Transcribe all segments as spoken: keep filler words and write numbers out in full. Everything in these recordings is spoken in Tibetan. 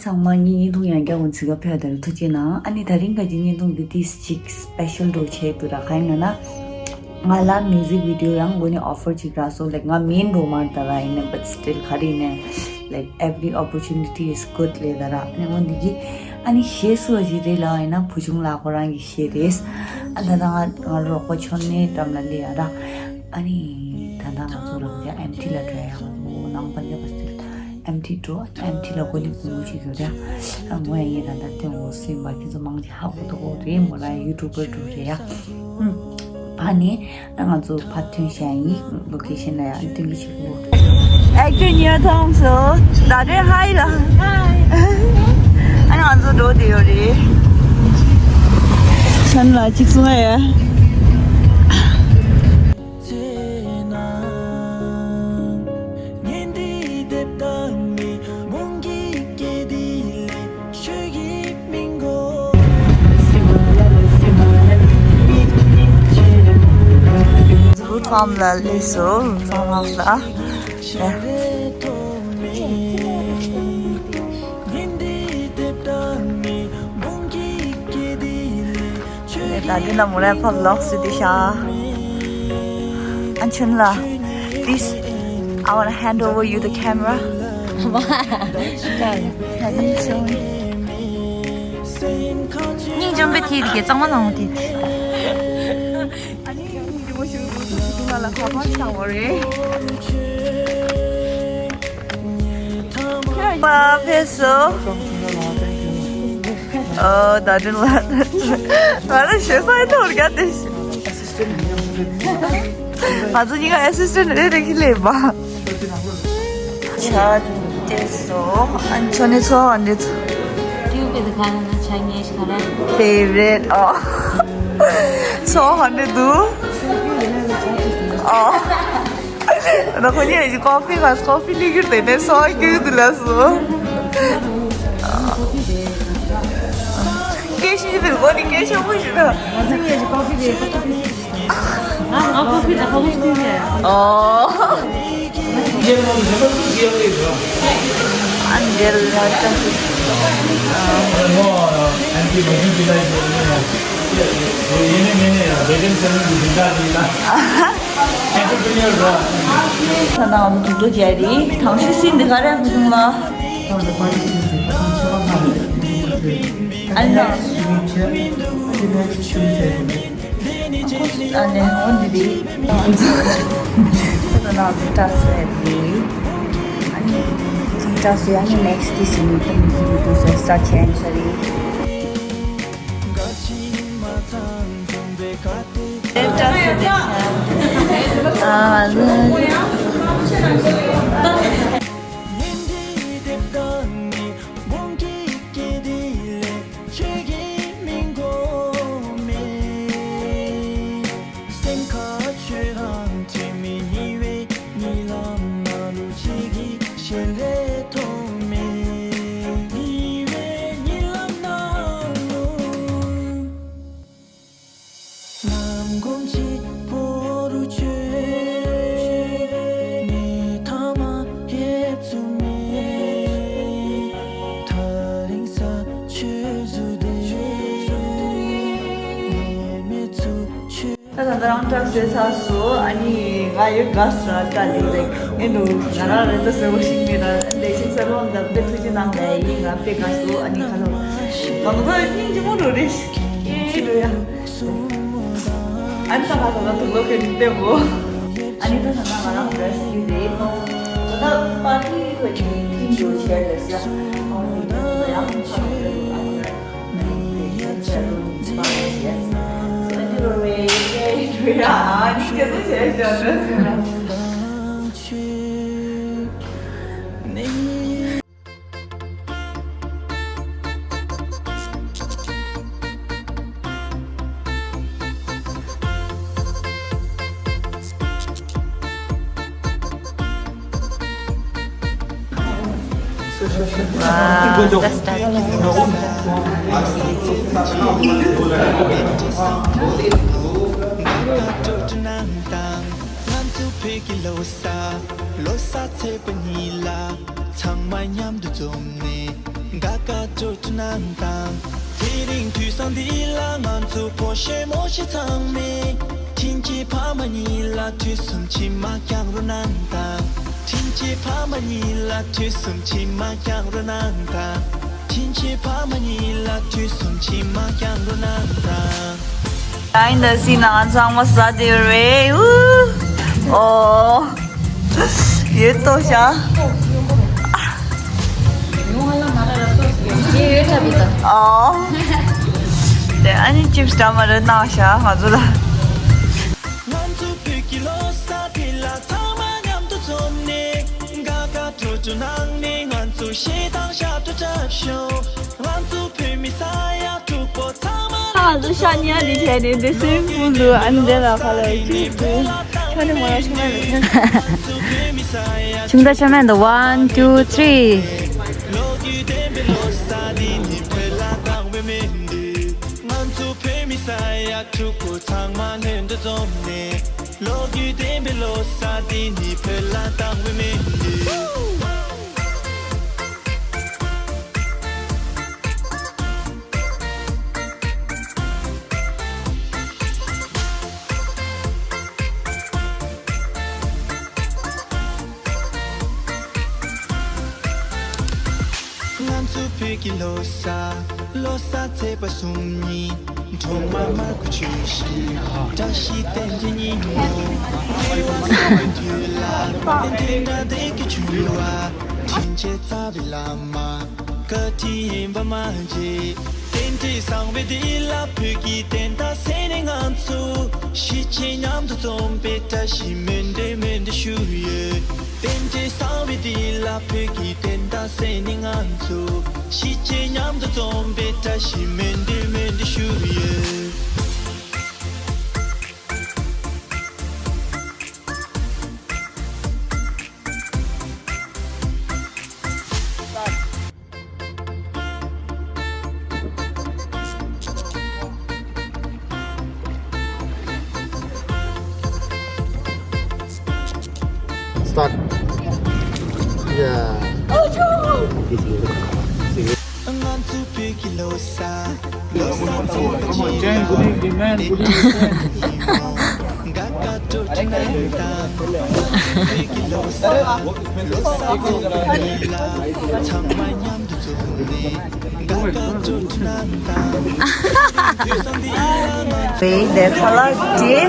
ཚང་མ་ངའི་བརྙན་ཐུང་ཡང་བསྐྱར་འོང་ཚིག་ག་ཕེབས་དར་ཐུགས་རྗེ་གནང་། ཨ་ནི་ད་རིང་ག་ཅི་བརྙན་ཐུང་འདི་ཏིས་ཅིག་སི་པེ་ཤལ་འགྲོ་ཆེད་དུ་ར་ཁ་ཡིན་ན། ང་ལ་མིའུ་ཟིག་བི་ཌི་ཡོ་ཡང་མགོ་ནས་ཨོ་ཕར་ཅིག་རག་སོང་། ལའིཀ་ང་མེན་འགྲོ་མར་ད་ར་ཡིན་ན། but still ག་རེ་ཡིན་ན་like every opportunity is good ལས་ད་ར། ནི་འོན་འདི་གི་ཨ་ནི་གཞས་སུ་བ་ཞིག་རེད་ལ་ཡིན་ན་བུ་ཆུང་ལ་ཁོ་རང་གི་གཞས་རེད། ཨ་ད་ད་ང་ང་རོགས་པ་ཆོན་ནས་འགྲམ་ལ་སླེབས་ཡ་ར། ཨ་ནི་ད་ད་ང་ཚོ་རང་ཅག་ཨེམ་ཐི་ལ་འགྲོ་ཡ། ང་ཚོ་ནང་པ་ཉག་པ་སྟེ་ཨེམ་ཐི་འགྲོ། ཨེམ་ཐི་ལ་གོ་ལི་བུ་མོ་ཅིག་ཡོད་ར། ཨ་མོ་ཡ་ཡིན་ད་ད་ཐོན་འོ་སྲིད་པ་ཁྱེད་ཚོ་མང་ཆེ་ཧ་གོ་ཐུབ་གོ་རེད། མོ་ར་ཡུ་ཊུབ་པར་འགྲོ་རེད་ཡ། ཨ་ནི་ང་ཚོ་ཕར་ཐོན་བྱ་ཡིན། ལོ་ཀེ་ཤན་ལ་ཡ་སྟོན་གྱི་ཆེད་དུ། ཨེག་ཊར་ཉི་མ་ཐོང་སོང་། ད་དེ་ཧའི་ལ། ཨ་ནི་ང་ཚོ་འགྲོ་བསྡད་ཡོད་རེད། ཆན་ལ་གཅིག་གསུང་ཨ་ཡ། རུ་ཐམ་ལ་ལས་སོ། རུ་ཐམ་ལ། ད་འདི་ན་མོ་ར་ཕབ་ལོག་སི་དི་ཤ། ཨན་ཆུན་ལ། Please, I wanna hand over you the camera. སྙིང་འཇོམས་པའི་ཐིག་དེ་གཙང་མ་ནང་དེ། ཨ་ནི་ཡུ་མོ་ཞུ་རུ་སུ་སུ་ང་ལ་ཁ་པར་བཏང་བ་རེད། པ་ཕེ་སོ། ཨོ་ད་དྲིན་ལ། ང་ལ་ཞེ་ས་ཡི་ཐོར་ག་དེ། ང་ཚོ་གཉིས་ཀ་ཨེ་སི་སི་ཊན་ཊི་རེ་རེ་གི་ལས་པ། ཆ་དེ་སོ། ཨན་ཆོ་ནི་ཚོ་ཨན་ནི་ཚོ། ཏིའུ་པེ་དི་ཁ་ན་ཆ་ངེས་ཤ་ར། ཕེ་ཝ་རེཊ། ཨོ། ཚོ་ཧ་ནི་དུ། ཨོ། ད་ཁོ་གཉིས་ཀྱི་ཀོ་ཕི་ང་ཀོ་ཕི་ལི་གིར་དེ་ནས་སོ་ཨ་ཀྱུ་དུ་ལ་སོ། སྐད་ཤེས་ཀྱི་འདུག་གོ་ནི་སྐད་ཤོད་པོ་ཞིག་ད། ང་ཚོ་གཉིས་ཀྱི་ཀོ་ཕི་དེ་ཀོ་ཕི། ཨ་ང་ཀོ་ཕི་དང་ཀོ་ཕི་སྟེར་ནས། ཨོ། ཨན་ཇེ་ལ་ཏ། ད་ང་ཚོ་དུག་ལོག་རྒྱག་རེད། དང་ཤོས་སི་འདི་ག་རེ་ཕུ་སོང་ལ། ཨ་ལ། ཨ་ནི་འོ་འདི་རེད། ད་ང་ཚོ་ཏྲ་སི་རེད། ཨ་ནི་ཏྲ་སི་ཨ་ནི་ནེག་སི་ཊི་སི་ནི་ཏ་མི་ཟི་བི་ཏུ་སོ་སི་ཏྲ་ཆེན་ས་རེད། ཨ་ལ། ཁྱོད་ཀྱི་མིང་གོ་མེད། སེམས་ཁ་ཆོས་རང་དྲི་མེད་ཉི་འོད་ཉི་ལམ་ན་རུ་ཆེ་གི་ཞལ་ལས་ཐོགས་མེད། ཉི་འོད་ཉི་ལམ་ན་རུ། ནམ་གུང་གཅིག་པོ་རུ་ཆོས་ནི་ཐ་མ་ཧེབ་ཚུགས་མེད། ཐག་རིང་ས་ཆོས་བཟོ་དེ་ནི་མེད་ཚུགས་ཆོས། ད་ད་ལྟ་རང་སྐྲ་བཟོས་ཚར་སོང་། ཨ་ནི་ང་ཡོད་དགའ་སོང་ར། སྐྲ་ལེགས་ལེགས་ཨེ་འདུག་ང་རང་རེ་ད་ཟེར་བ་ཞིག་མེད་ར། ལེགས་ཤིག་ས་ལོང་འདབ་དེ་ཐུགས་རྗེ་གནང་བས་ཡིན། ང་དཔེ་དགའ་སོང་། ཨ་ནི་ཁ་ལོ་ང་མོ་ཚོ་སྙིང་རྗེ་མོ་འགྲོ་རེད། ཨེ་འགྲོ་ཡ། ཨ་ནི་ད་ང་ད་ང་དུག་ལོག་གི་མི་བསྟན་གོ། ཨ་ནི་ད་ད་ང་རང་བེ་སི་ལི་རེད། ད་ད་པར་ཊི་ཁོ་གི་ཁྱིམ་དུ་བྱས་རེད་ཟེར། ཨ་ནི་ད་ཡང་ཁ་ལོ་རེད། ང་ཚོ་བོད་ཀྱི་ལོ་གསར། ལོ་གསར་ཚེས་པ་གཉིས་ལ། ཚང་མ་མཉམ་དུ་འཛོམས་ནས། དགའ་དགའ་སྤྲོ་སྤྲོ་གནང་དང་། དེ་རིང་དུས་བཟང་འདི་ལ་ང་ཚོ་ཕོ་གཞོན་མོ་གཞོན་ཚང་མས། དྲིན་ཆེན་ཕ་མ་གཉིས་ལ་དུས་གསུམ་མཆི་མ་བསྐྱང་རོགས་གནང་དང་། དྲིན་ཆེན་ཕ་མ་གཉིས་ལ་དུས་གསུམ་མཆི་མ་བསྐྱང་རོགས་གནང་དང་། དྲིན་ཆེན་ཕ་མ་གཉིས་ལ་དུས་གསུམ་མཆི་མ་བསྐྱང་རོགས་གནང་དང་། ཡིན་ད་སྲིད་ན་ང་ཚང་མ་ཟ་དེ་རེད། ཨོ། ཡོད་ཏོ་ཤ། ཨོ། དེ་ཨ་ནི་ཅིབ་སི་འདྲ་མ་རེད་གནང་ཤ་ང་ཚོ་ལ། ང་ཚོ་བོད་ཀྱི་ལོ་གསར་དེ་ལ་ཚང་མ་མཉམ་དུ་འཛོམས་ནས། དགའ་དགའ་སྤྲོ་སྤྲོ་གནང་ནས་ང་ཚོ་གཞས་དང་ཞབས་བྲོ་འཁྲབ་ཤོག་ང་ཚོ་བོད་མི་ས་ཡ་དྲུག་པོ་ཚང་མ་ལ། ང་ཚོ་ཤ་ཉལ་འདི་བྱས་ནས་འདི་སུའི་ཕུལ་འདུག་ཨ་ནི་འདི་ལ་ཁ་ལ་ཅིག་འདུག་ཆོ་ནི་མོ་ལ་ཤ་ཉལ་རེད། ཆུང་ད་ཆ་མེད་འདུག One, two, three. ང་ཚོ་བོད་མི་ས་ཡ་དྲུག་པོ་ཚང་མ་ལྷན་དུ་འཛོམས་ནས། ལོ་རྒྱུས་ལྡན་པའི་ལོ་གསར་འདི་ནི་བོད་ལ་དང་བའི་མི་འདུག་ང་ཚོ་བོད་ཀྱི་ལོ་གསར། ལོ་གསར་ཚེས་པ་གསུམ་ཉིན། གྲོག་མ་མར་ཁུ་ཆུ་ཤིང་། བཀྲ་ཤིས་རྟེན་འབྲེལ་ཉིན་མོ། བོད་པ་སོགས་པའི་དུས་ལ། བསྟན་འཛིན་དགའ་ལྡན་གྱི་ཆོས་བ། དྲིན་ཅན་རྩ་བའི་བླ་མ། བཀའ་དྲིན་ཡིན་པ་མ་བརྗེད། རྟེན་འབྲེལ་བཟང་བའི་འདི་ལ་བོད་ཀྱི་བསྟན་དར་གསན་ནས་ང་ཚོ། གཞིས་བྱེས་མཉམ་དུ་འཛོམས་པའི་བཀྲ་ཤིས་སྨོན་འདུན་སྨོན་འདུན་ཞུ་ཡོད། རྟེན་འབྲེལ་བཟང་བའི་འདི་ལ་བོད་ཀྱི་བསྟན་དར་གསན་ནས་ང་ཚོ། གཞིས་བྱེས་མཉམ་དུ་འཛོམས་པའི་བཀྲ་ཤིས་སྨོན་འདུན་སྨོན་འདུན་ཞུ་ཡོད། Start. Yeah. ང་ཚོ་བོད་ཀྱི་ལོ་གསར། ལོ་གསར་ཚེས་པ་ཅན། དགའ་དགའ་སྤྲོ་སྤྲོ་གནང་དང་། ང་ཚོ་བོད་ཀྱི་ལོ་གསར། ལོ་གསར་ཚེས་པ་ཉིན་ལ། ཚང་མ་མཉམ་དུ་འཛོམས་ནས། དགའ་དགའ་སྤྲོ་སྤྲོ་གནང་དང་། བའི་དེ་ཁ་ལག་དེ།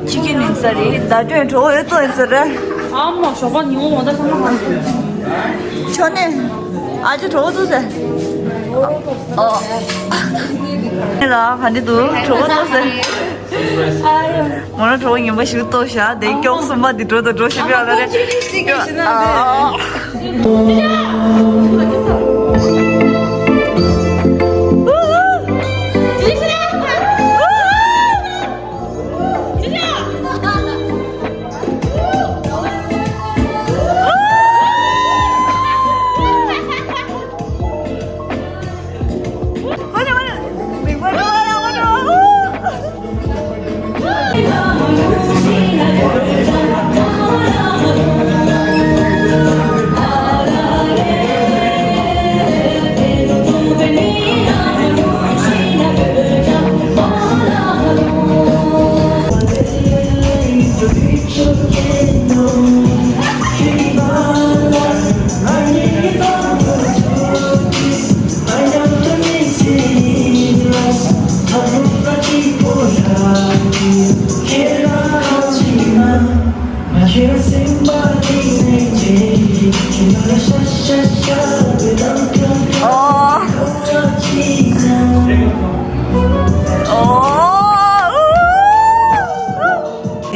ཅི་གི་ནི་ས་རེད། ཟླ་སྒྲོན་གྲོགས་ཡོད་ཚོ་ཡིན་ས་རེད། ཨ་མ་ཞོགས་པ་ཉི་འོང་བ་ད་ཚང་མ་ཧང་སོང་། ཆོ་ནས། ཨ་ཅེ་གྲོགས་ཚོ་ཟེར། ཨོ། ཨེ་ལ་ག་འདི་འདུག་གྲོགས་ཚོ་ཟེར། ང་རང་གྲོགས་ངན་པ་ཞིག་ཏོ་ཤ་དེ་ཀྱོག་གསུམ་པ་འདི་འགྲོ་དང་འགྲོ་ཤི་པའི་ཨ་ལ་རེད། ཨ།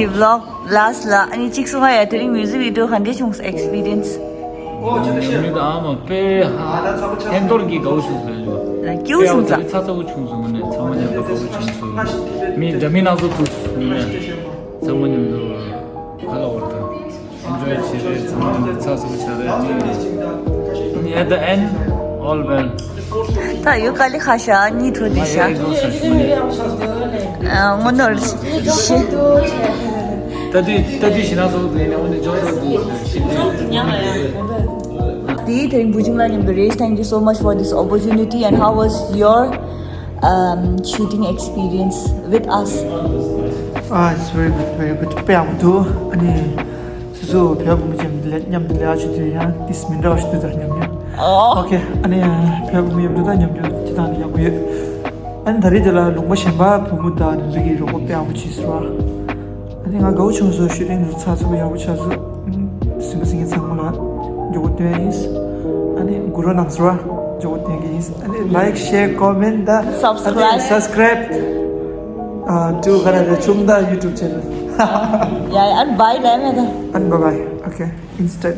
འདི་vlog last ལ་ཨ་ནི་གཅིག་གསུང་བ་ཡ། དེ་རིང་music video ག་འདྲས་བྱུང་སོང་experience། ཨོ་ཅི་ད་ཤེས། མི་དང་ཨ་མ་དཔེ་ཧ་ཨ་ད་ཚ་པོ་ཆགས་ཐེན་ཐོར་གྱི་དགའ་བོ་བྱུང་སོང་ལ། ལ་སྐྱིད་པོ་བྱུང་ས། དཔེ་ཚ་ཚ་པོ་བྱུང་སོང་ནས་ཚང་མ་མཉམ་དུ་དགའ་བོ་བྱུང་སོང་། མི་འདྲ་མིན་སྣ་ཚོགས་ཐུག་སོང་ནས་ཚང་མ་མཉམ་དུ་ཧ་ལ་བར་དུ་enjoy བྱེད་རེད། ཚང་མ་མཉམ་དུ་ཚ་ཚ་པོ་བྱ་རེད། At the end, all well. ད་ཡོད་དཀའ་ལས་ཁ་ཤ་གཉིས་ཐོ་དེ་ཤ། ཨ་ངོ་ནོར་ཤི། ད་དུས་ད་དུས་ཤི་ན་སོགས་དེ་ནས་འོ་ནས་ཇོ་སོགས་དེ་ཤི་དེ། དེ་རིང་བུ་ཆུང་ལགས་མཉམ་དུ་རེད། Thank you so much for this opportunity and how was your um, shooting experience with us? Ah, it's very good, very good. དཔེ་ཡག་པོ་འདུག་ཨ་ནི་སོ་སོ་བོད་པ་མི་ཅན་ལ་མཉམ་དུ་ལས་ཀ་བྱེད་དུས་ཡང་ཏིས་མི་འདྲ་བ་ཞིག་འདུག་ད་མཉམ་མཉམ། ཨོ། Okay. ཨ་ནི་བོད་པ་མི་མཉམ་དུ་ད་མཉམ་མཉམ་ཅི་ད་ནི་ཡག་པོ་ཡོད། ཨ་ནི་ད་རེས་དེ་ལ་ལུང་པ་གཞན་པ་བུ་མོ་དང་འདི་ཚོ་གིས་རོགས་པ་དཔེ་ཡག་པོ་བྱས་སོང་བ། ཨ་ནི་ང་དགའ་བོ་བྱུང་སོང་། ཤུ་ཊིང་འདི་ཚགས་ཚུད་པོ་ཡག་པོ་ཆགས་སོང་། སེམས་པ་སེང་གེ་ཚང་མ་ལ་མགྱོགས་པོ་སྟོན་ཡིན། ཨ་ནི་གུ་རུ་ནང་སོ་མགྱོགས་པོ་སྟོན་གྱི་ཡིན། ཨ་ནི་like, share, comment དང་ཨ་ནི་Subscribe. Subscribe to ག་རེ་རེད་ཆུང་མདའ་YouTube channel. Yeah, and bye ལབ་མེད་ད། And bye bye. Okay. Instead.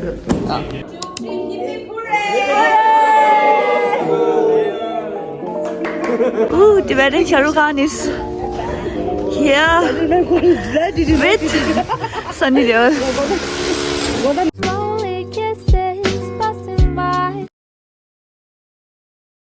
Ooh, Tibetan Shah Rukh Khan is here with Sunny Deol.